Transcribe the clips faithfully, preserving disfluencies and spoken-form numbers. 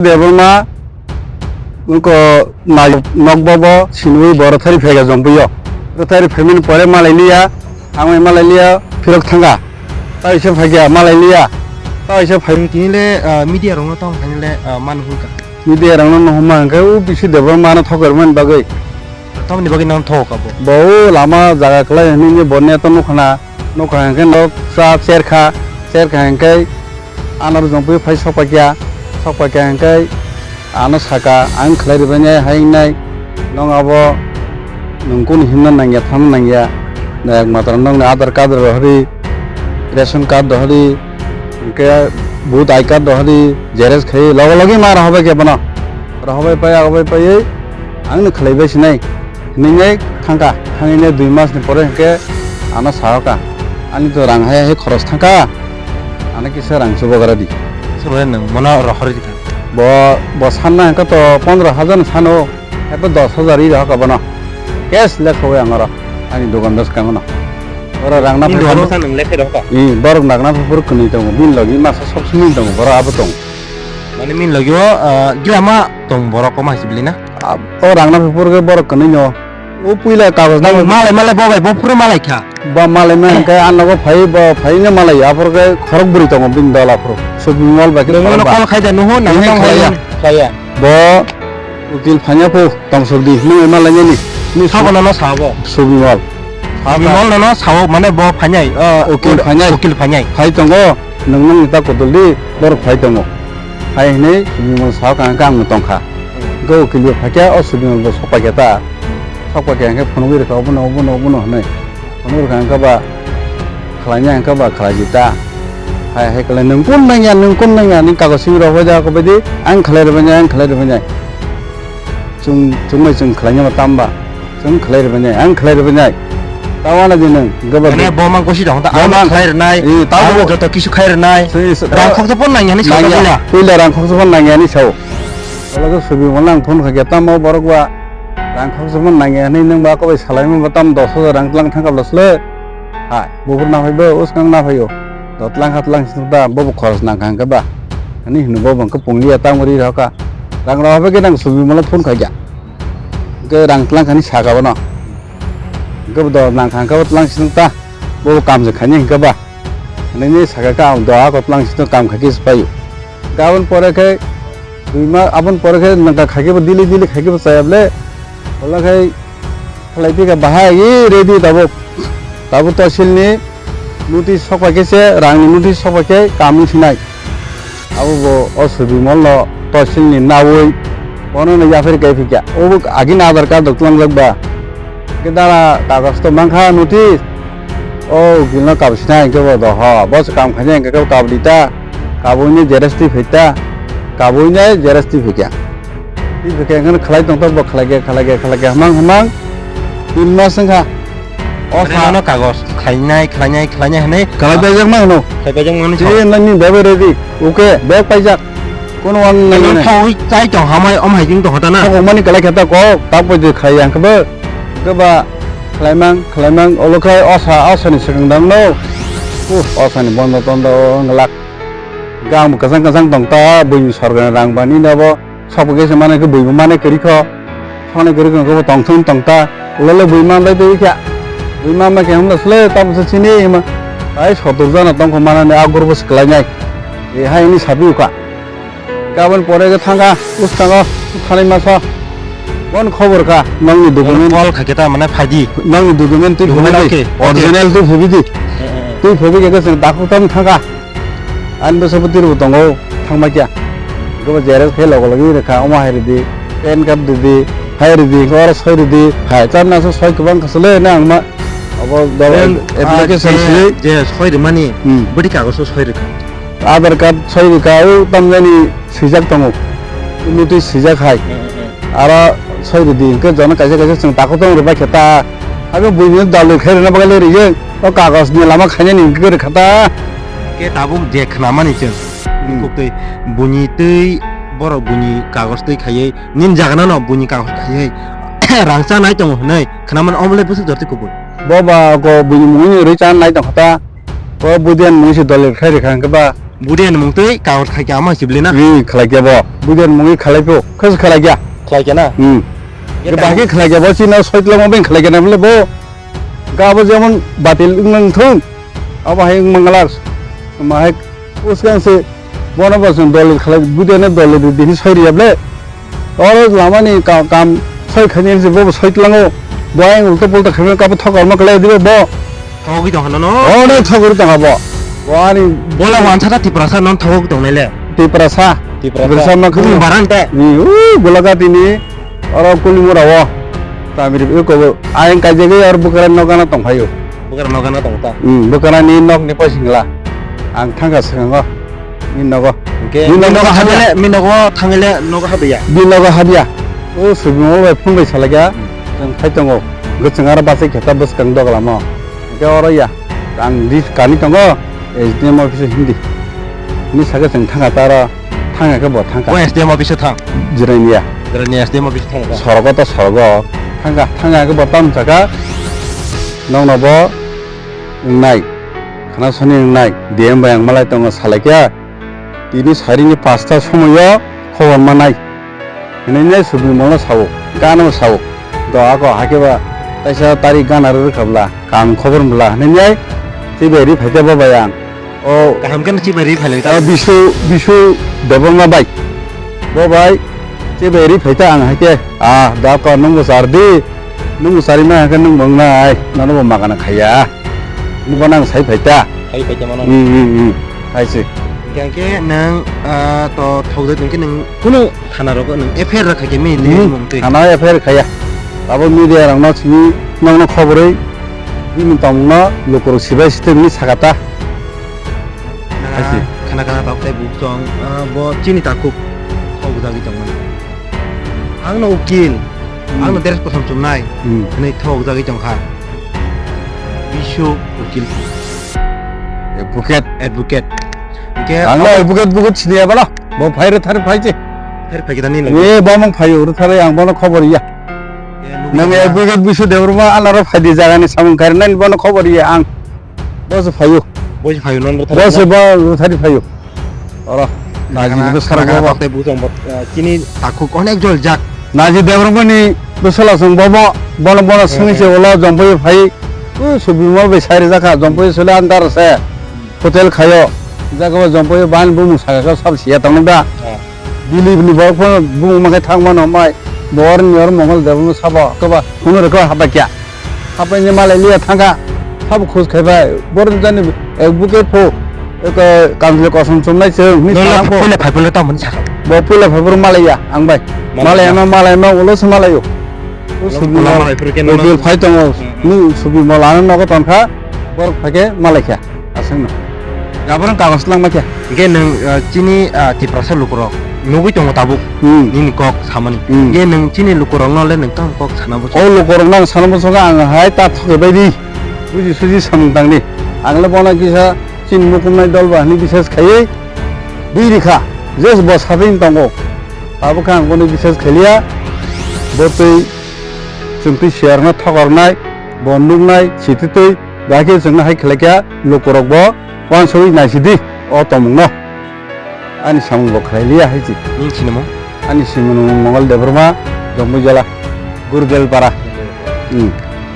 Debbarma, wngko nai nokbobo sinui bo rwthari phaikha Jompuio. Rwthari phaimani pore malai liya, thangwi malai liya, phirok thangkha. Taisa phaikha malai liya, taisa phai. Tini le, ah, media rokno tong thani le, ah, man hwnka. Media rokno no hwnma hwnkhe o bisi Debbarma no thok rwmani bagwi. Tamoni bagwi nang thok abo? Bo o lama jaga kwlai hwnwi ni bo net o nukha na, nukha hwnkhe nok cha cherkha, cherkha hwnkhe ano rwjong pui phai sokpakya, sokpakya hwnkhe ano saka, "Ang khlai rwbainai, hai wngnai, nwng abo nwng kunu himna nangya, thamna nangya, ekmatro nwngni Aadhaar card rohori, ration card rohori, hwnkhe vote I card rohori, xerox khai logo logi ma rohobai khe bono." Rohobai pai, agobai paiwi, "Ang no khlaibai sinai," hinwi thangkha. Thangwi dui mas ni pore hwnkhe ano sahoka, "Ani to rang hai hai khoros thangkha, ano kisa rang chubagra di." Sabo nwng mono rohorwi di kha? Bo, bo sanna hwnkhe to pondro hajar no sano, ebo dos hajar ri rohoka bono. Cash le khogwi ang oro, ani dogan bwskango no. Oro rang na phai dogan bwsa nwng le khai rohoka? I, borok nagna phuru kwnwi tongo, bini logi masa sob simi tongo, borok abo tongo. Mane min logio, ah, gila ma tong borok koma hai sibili na? Ah, o rangna phuru khe borok kwnwi no. O puila kagoj na. Malai, malai, bo bai, bo phuru malai kha. Ba malai ma hwnkhe, ah, nogo phai, bo phai no malai, aphuru khe khorok bwrwi tongo bini dol aphuru. Subimol bai khe. Nang no call khai da, nuho, nang no khlaiya. Khlaiya. Bo ukil phanya phu, tong sok di, nung malai ni. Ni sabo no no sabo. Subimol. Subimol no no sabo, mane bo phanyai, ah, ukil phanyai. Ukil phanyai. Phai tongo. Nwng nungni ta kudul di, borok phai tongo. Hai hwnwi Subimol sao, "Kang kang no tongkha." Hwnkhe ukil bo phaikha, o Subimol bo sokpaikha ta. Sokpaikha hwnkhe phunugwi rwkha, "Obono, obono, obono," hwnwi. Phunugwi rwkha hwnkhe ba khlaina hwnkhe ba khlai di ta. Hai hai khlai, "Nwng kun nangya, nwng kun nangya, nini kagoj simi rok bai da, kok bai di, ang khlai rwbainai, ang khlai rwbainai." Chwng, chwngbai chwng khlaina ma tamba. Chwng khlai rwbainai, ang khlai rwbainai. Ta uanadi nwng, gabak. Mane bo mang kosi dong ta, bo ang mang khlai rwnai, eh, ta ang bo joto kisu khai rwnai. Sini se-, rang khoksa phone nangya hinwi sao nangya. Puila. Puila rang khoksa phone nangya hinwi sao. Olo khe Subimol no ang phone khaikha, tamo borok ba rang khoksa phone nangya hinwi nwng ba kobai salaima ba tam dos hajar rang tlang thangkha bwsle. Hai, buphuru naphai bo, uskang naphai o. Do tlang kha tlang sini ta, bobo khoros nangkha hwnkhe ba. Ani hino bobo hwnkhe pungliya tamo ri rokha. Rang rok habai khe nang Subimol no phone khaikha. Hwnkhe rang tlang khani saka bono. Hwnkhe bo do nang kha hwnkhe bo tlang sini ta. Bo kam se khaini hwnkhe ba. Nini saka ka do ako tlang sini kam khaiki se paio. Hwnkhe aboni pore khe dui ma, aboni pore khe nang kha khaiki bo dili dili khaiki bo chaya bole. Bola khai khlai phi kha bahai e ready tabuk. Tabuk tosilni notice sokpai khe se, rangni notice sokpai khe kam wng sinai. Abo bo o Subimol no tosilni naui bono no yapher kai phikya. Obo agini Aadhaar card rok tlangjak ba. Khe dara kagoj to mankha notice. O ukil no kab sinai hwnkhe bo doho. Bo se kam khainai hwnkhe khe kab di ta. Kabui ni xerox twi phai ta. Kabui nai xerox twi phikya. Twi phikya hwnkhe khlai tong ta bo khlai khe, khlai khe, khlai khe, hamang, hamang. Tin mas wngkha. O mane sa- nono kagoj khlainai, khlainai, khlainai hwnwi. Khlai paijak ma hwno. Khlai paijak ma hwnwi. Tei sao. Nini bag ready. Okay, bag paijak. Kono one nang nang nang. Thogwi chai tong hamai, om hai jing tong hota na. Thogok mani kwlai khe ta kok, ta poi de khlai yang khe bo. Khe ba khlaimang, khlaimang, olo khlai osa, osa ni swkang dang no. Uh, osa ni bondo tondo wng glak. Gang bo kwchang kwchang tong ta, buini sorkar ni rang bani da bo. Sokbo khe se mane khe buibo mane kwrwi kho. Soknai kwrwi kho khe bo tong thung tong ta. Ulo le bui man lai twi kha. Bui man ma khe hum le sle ta bo se chini ma. Ai sotur jana tong kho manani a guru bo se kwlai nai. E hai ni sabi kha. Gabon pore khe thang kha. Us thango. Thanai ma sa. Bon khobor kha. Nang ni document. Call kha khe ta mane phai di. Nang ni document twi phobidi. Document okay, okay. Original twi phobidi. Eh, eh, eh. Twi phobi khe se dakhu tam thang kha. Ani bwsai bo twibo tongo, thangma kya. Hwnkhe bo xerox khe logo logi rwkha, omo hai rwdi, pan card rwdi, hai rwdi, hwnkhe oro soi rwdi, hai chamna se soi kwbang kha sole, na ang ma. Abo doro pan card application je, swi. Je soi rwmani, hmm, bwdhi kagoz o soi rwkha. Aadhaar card soi rwkha, o tamjani swijak tongo. Notice swijak hai. Hmm, hmm, hmm. Aro soi rwdi, hwnkhe jono kaisa kaisa chwng takhuk tong rwbai khe ta. Abo buini dalwi khai rwna bagwi le rwyo. O kagos ni lama khainani hwnkhe kwrwi kha ta. Khe tabuk je khnamani chwng. Hmm. Bukhuk twi buini twi borok buini kagos twi khaiwi nini jaga no buini kagos khaiwi rang chanai tongo hwnwi khnamani omo le bwswk jotoi kubui. Bo ba go buini mungwi ni rwi chanai tong kha ta. Bo budiyan mungwi se dole khai rwkha hwnkhe ba. Budiya ni mung twi kaor khai kya ama chibli na? Hmm, khalai kya bo. Budiya ni mung khalai po. Khas khalai kya? Khalai kya na? Hmm. Ye bahagi khalai kya bo china soi tlang mo beng khalai kya na mle bo. Ga bo jemon batil wngnang thung. Abo hai wng manglak. Ma hai uskang se bono bo chwng doli khalai budiya ne doli di dini soi riya ble. Oro lamani ka-, kam soi khaini se bo soi tlango. Bo ayang ulta pulta khaimani kabo thok arma kalai dibo bo. Thogwi tong hano no? Oh, no thogwi tong bo. Bo ani bola wansa ta Tiprasa non thogwi tong nele. Tiprasa. Tiprasa. Tiprasa ma khunu barang te. Ni, uh, bola ka tini. Oro kuli mura wo. Tamiri ko ayang kaje ge ar bukara no gana tong phayo. Bukara no gana tong ta. Hmm, bukara ni nok ni pasingla. Ang thangka swngo. Bini nogo. Hingke bini nogo habya. Bini nogo thangile nogo habya. Bini nogo habya. O subimo bai phone bai salai kha. Hmm. Chwng phai tongo. Hwnkhe chwng aro bachai khe ta bwskang doglamo. Hingke oro ya. Ang di kani tongo. S D M office hindi. Ni saka chwng thanga ta aro. Thanga khe bo thangka. O S D M office thang. Jirania. Jirania S D M office thang. Sorogo to sorogo. Thangka, thanga khe bo tam saka. Nongno bo wngnai. Khana soni wngnai. D M bai ang malai tongo salai kha. Tini sarini pasta somoyo khobor manai. Hinwi nai subni molo sao, gano sao. Do ako hakeba taisa tari gana rwkhabla, kang khobor mla. Hinwi nai tiberi phaite bo bai ang. O kaham khe tiberi phailai ta. Bisu, bisu Debonga bai. Bo bai tiberi phaita ang hake. Ah, da ko nungbo sardi. Nung sari ma khe nung mong nai, nono bo magana khaya. Nung bo nang sai phaita. Sai phaita mano. Hmm, hmm, hmm. Hai se. Hingke nang, ah, to thok de hingke nang kuno thana rogo nang F I R rakha ke mi. Hmm, mong twi. Thana F I R khaya. Abo media rang no sini nang no khoboroi bini tong no lukur sibai sitem ni sakata. Hai se. Khana khana tok tei buk tong, ah, bo chini takhuk thok jagwi tong mano. Ang no ukil, hmm, ang no dress kosom chumnai, hmm, hwnwi thok jagwi tong kha. Bisu ukil. Advocate. Advocate. Hingke ang no advocate, advocate siniya bala. Bo phai rw thar phai se. Thar phai kita ni. Eh, bo mong phai rw thar ang bono khobor ya. Nang advocate Bisu Debbarma alaro phai di jaga ni samung kar nai bono khobor ya ang. Bo se phaio. Bo se phaio, non rwthari. Bo se bo rwthari phaio. Oro. Naji bo sara bo. Tei bujong bo, ah, chini takhuk onek jol jak. Naji Debbarmani bwsala song bo bo, bono bono sengwi se ulo jompai phai. U subimol bai sai rwjak kha, jompai sole andar se. Hotel khaio. Jaga bo jompai ban bumung saka sab siya tangno da. Dilip ni borok phano bumung ma khe thang mano mai. Bor ni or Mongol Debbarma sabo koba hunu rwkha haba kya. Hapai ni malai liya thangkha, sabo khus khai bai, borok jani advocate pho, eko kanjle kosom chumnai chwng, ni salang pho. Puila phai puila tamo ni sakha. Bo puila phai phuru malai ya, ang bai. Malai ya. Malai ma, malai ma, ulo se malai o. Ulo subi ulo ma, malai phuru khe ulo nono phai tongo, hmm, hmm, ni subi malai ano nogo tongkha, borok phai khe malai kha. Aswkno. Aborok kagoj langma khe. Hingke nwng, ah, chini, ah, Tiprasa lukurok nugui tongo tabuk, hmm, nini kok samani. Hmm. Hingke nwng chini lukurokno le nwng tamo kok sana bwswk? O lukurokno ang sana bwswk ang hai ta thoke bai di. Buji suji samung tangdi. Ang le bono kisa chini mukumnai dol ba hwnwi bisas khaiwi bui rikha. Just bo sathai tongo. Tabuk khe ang bono bisas khailiya. Bo twi chwng twi siyarno thokornai, bo nuknai, sititwi, bahai khe chwngno hai khlai kha lukurok bo. Uansugwi naisidi o tongmungno. Ani samung bo khlai liya hai se. Nini sinimung? Ani sinimung Mongol Debbarma, Jompuijala, Gurgelpara. Hmm.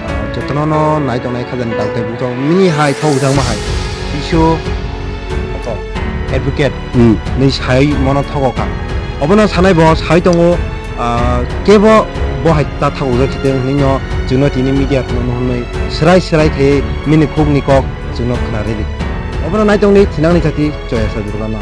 Ah, jotono no nai tongnai khajani daltai bukchao mini hai thok jakma hai. Bisu advocate. Hmm. Ni sai mono thogo kha. Obono sanai bo sai tongo, ah, kebo bo hai ta thok jak khite hwnwi no chwngno tini media no hwnwi srai srai khe mini khuk ni kok. Chwngno khna ridi. Obono naitongni thinangni jati choya sajwrwkano.